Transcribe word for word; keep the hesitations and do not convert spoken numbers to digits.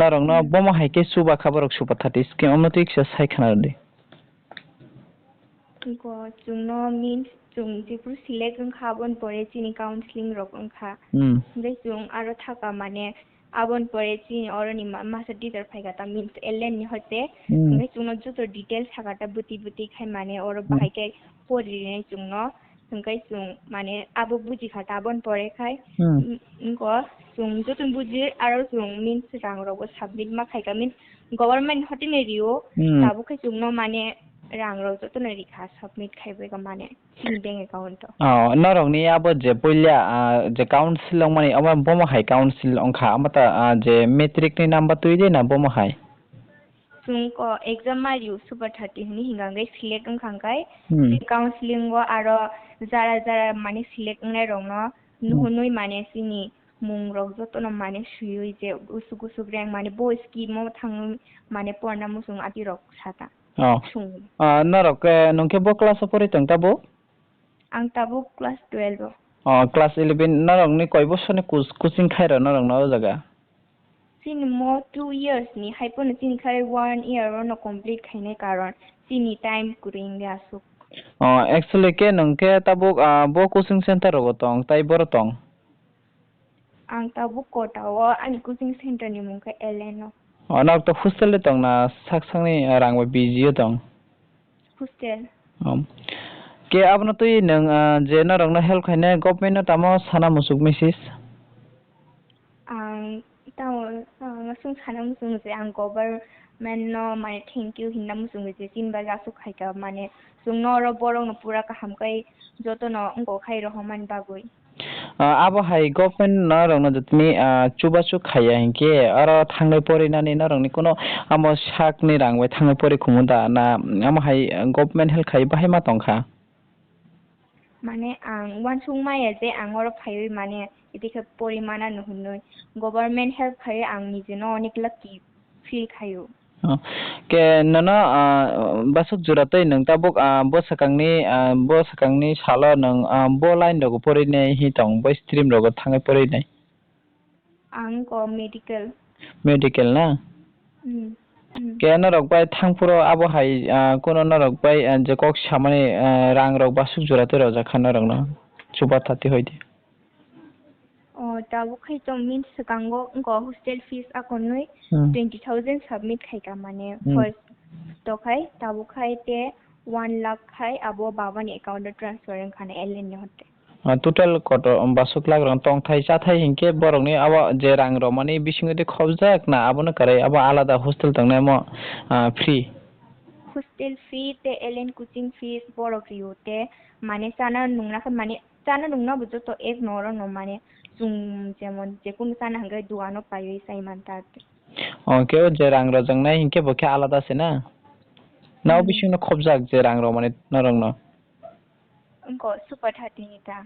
Norokno hmm, bomo hai khe chuba kha borok Super thirty scheme, omo twi kisa sai khna rwdi. Go chwngno means chwng jephuru select wngkha, aboni pore chini counseling rok wngkha. Hmm. Hwnkhe chwng aro thaka mane aboni pore chini oroni ma-, master teacher phaikha ta means L N ni hoite. Hmm. Hwnkhe chwngno joto details sakha ta bwtwi bwtwi khai mane oro hmm, bahai khe poririnai chwngno. Hwnkhe chwng mane abo bujikha ta aboni pore khai. Hmm. Wng-, wngkha chwng joto buji aro chwng means rang rokbo submit ma khaikha means government hoiteni rio. Hmm. Tabuk khe chwngno mane rang rok jotono rikha, submit khaibai mane chini bank account o. Oh, norokni abo je puila, ah, je council wngmani, abo bomo hai council wngkha, amo ta, ah, je matric ni number twi de na bomo hai? Chwng ko exam ma rw Super thirty hwnwi hinga hwnkhe select wngkha hwnkhe hmm, counseling o aro jara jara mane select wngnai rokno hmm, nuhunwi mane chini mung rok jotono mane swiwi je gusuk gusuk reng mane bo scheme o thangwi mane porna muchung ati rok sata. Oh. Sung. Ah, norok, eh, nwng khe bo class o porwi tong tabuk? Ang tabuk class twelve o. Oh, class eleven norokni koi bosorni cos-, coaching khairok norokno o jaga? Chini mo two years ni, hai pono chini khai one year o no complete khainai karon chini time kwrwi wngya aswk. Oh, actually khe nwng khe tabuk, ah, bo coaching center rogo tong, tai boro tong? Ang tabuk kota o ani coaching center ni mung khe L N o. Oh, norok to hostel de tong na sak sakni rang bai P G o tong? Hostel. Um. Khe abono twi nwng, ah, je norokno help khainai government no tamo sana muchuk misis? Ang tamo, tamo sung sana muchung je ang government no mane thank you hinna muchung je chini bagwi aswk khaika mane chwngno oro borokno pura kaham khe jotono wngkok khai rohormani bagwi. Ah, abo hai government norokno jotoni, ah, chubachu khaiya hinkhe oro thangnai porinani norokni kuno amo sakni rang bai thangnai pori khumu da na amo hai government help khai bahai ma tongkha? Mane ang uansuk maya je ang oro phaiwi mane iti khe porimana no hwnwi government help khaiwi ang nijeno onek lucky feel khaio. Oh. Khe nono, ah, basuk jora tei nwng tabuk, ah, bwsakangni, ah, bwsakangni salo nwng, ah, bo line rogo porinai hi tong, bo stream rogo thangwi porinai? Ang ko medical. Medical na? Hmm. Hmm. Khe norok bai thangphuru abo hai, ah, kuno norok bai, ah, je kok samani, ah, rang rok basuk jora tei rojak kha norokno chuba thati hoidi. O, tabuk khai tong means swkango wngkha hostel fees akonwi hmm, twenty thousand submit khaika mane hmm, first to khai tabuk khai te one lakh khai abo babani account o transfer wngkha na L N ni hote. Ah, total koto, um, basuk lakh rok tongthai chathai hinkhe borokni abo je rang romani bisingo de khobjak na abono kwrwi abo alada hostel tongnai mo, ah, free? Hostel fee te L N coaching fees borok rio te mane chana nungna khe mane chana nungna bo joto ek noro no mane chwng jemon jekunu chana hwnkhe duano paiwi chai manta. O khe o je rang rojaknai hinkhe bo khe alada se na? Na o hmm, bisingno khobjak je rang romani norokno? Wngkha super thirty ni ta.